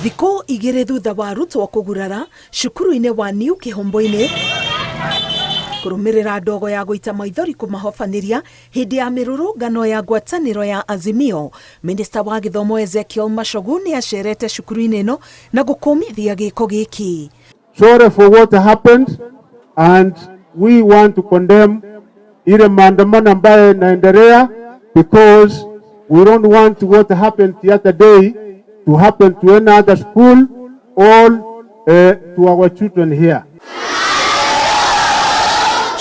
Thikũ igĩrĩ thutha wa arutwo kũgurara cukuru-inĩ wa New Kĩhombo-inĩ kũrũmĩrĩra ndogo ya gũita maithori kũmahobanĩria hĩndĩ ya mĩrũrũngano ya ngwatanĩro ya Azimio, Minista wa gĩthomo Ezekiel Machogu nĩ acerete cukuru-inĩ ĩno na gũkũmithia gĩko gĩkĩ. Sorry for what happened and we want to condemn ile maandamano ambayo inaendelea because we don't want what happened the other day to happen to any other school or to our children here.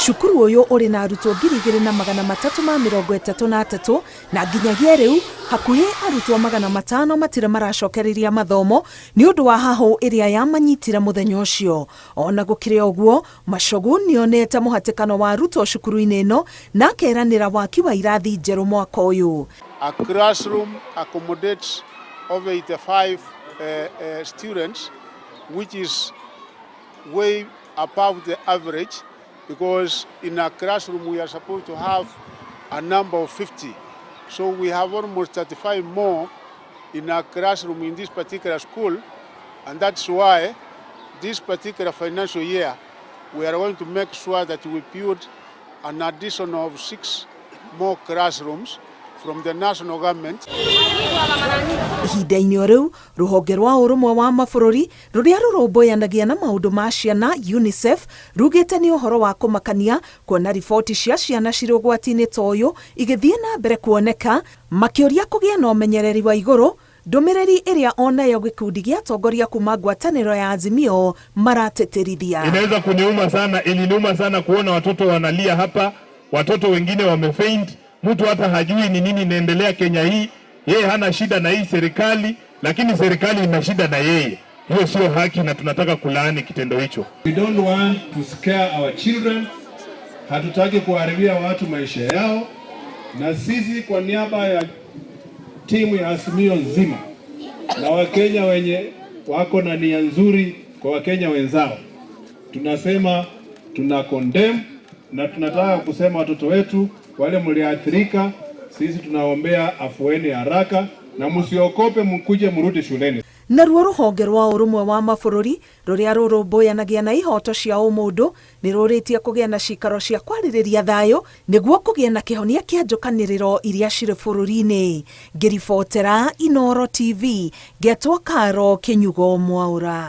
Cukuru ũyũ ũrĩ na arutwo 2333 na nginyagia rĩu hakuhĩ arutwo 500 matirĩ maracokereria mathomo nĩ ũndũ wa hahũ ĩrĩa yamanyitire mũthenya ũcio. Ona gũkĩrĩ ũguo, Machogu nĩonete mũhatĩkano wa arutwo cukuru-inĩ ĩno na akeranĩra waki wa irathi njerũ mwaka ũyũ. A classroom accommodates over 85 students, which is way above the average, because in a classroom we are supposed to have a number of 50. So we have almost 35 more in a classroom in this particular school, and that's why this particular financial year we are going to make sure that we build an addition of 6 more classrooms from the national government. Ihinda-inĩ o rĩu, rũhonge rwa ũrũmwe wa mabũrũri rũrĩa rũrũmbũyanagia na maũndũ ma ciana UNICEF rugĩte nĩ ũhoro wa kũmakania kuona riboti cia ciana cirĩ ũgwati-inĩ ta ũyũ igĩthiĩ na mbere kuoneka, makĩũria kũgĩe na ũmenyereri wa igũrũ, ndũmĩrĩri ĩrĩa onayo gĩkundi gĩa atongoria kuma ngwatanĩro ya Azimio maratĩtĩrithia. Inaweza kuniuma sana, iliniuma sana kuona watoto wanalia hapa, watoto wengine wamefaint, mtu hata hajui ni nini inaendelea Kenya hii. Yeye hana shida na hii serikali, lakini serikali ina shida na yeye. Hiyo sio haki na tunataka kulaani kitendo hicho. We don't want to scare our children. Hatutaki kuharibia watu maisha yao, na sisi kwa niaba ya timu ya Azimio nzima na Wakenya wenye wako na nia nzuri kwa Wakenya wenzao, tunasema tuna condemn na tunataka kusema watoto wetu wale mliathirika, sisi tunaombea afueni haraka na msiogope, mkuje mrudi shuleni. Naruo rũhonge rwa ũrũmwe wa mabũrũri rũrĩa rũrũmbũyanagia na ihoto cia ũmũndũ nĩ rũrĩtie kũgĩa na cikaro cia kwarĩrĩria thayũ nĩguo kũgĩe na kĩhonia kĩa njũkanĩrĩro iria cirĩ bũrũri-inĩ. Ngĩribotera Inooro TV, ngetwo Karo Kĩnyugo Mwaũra.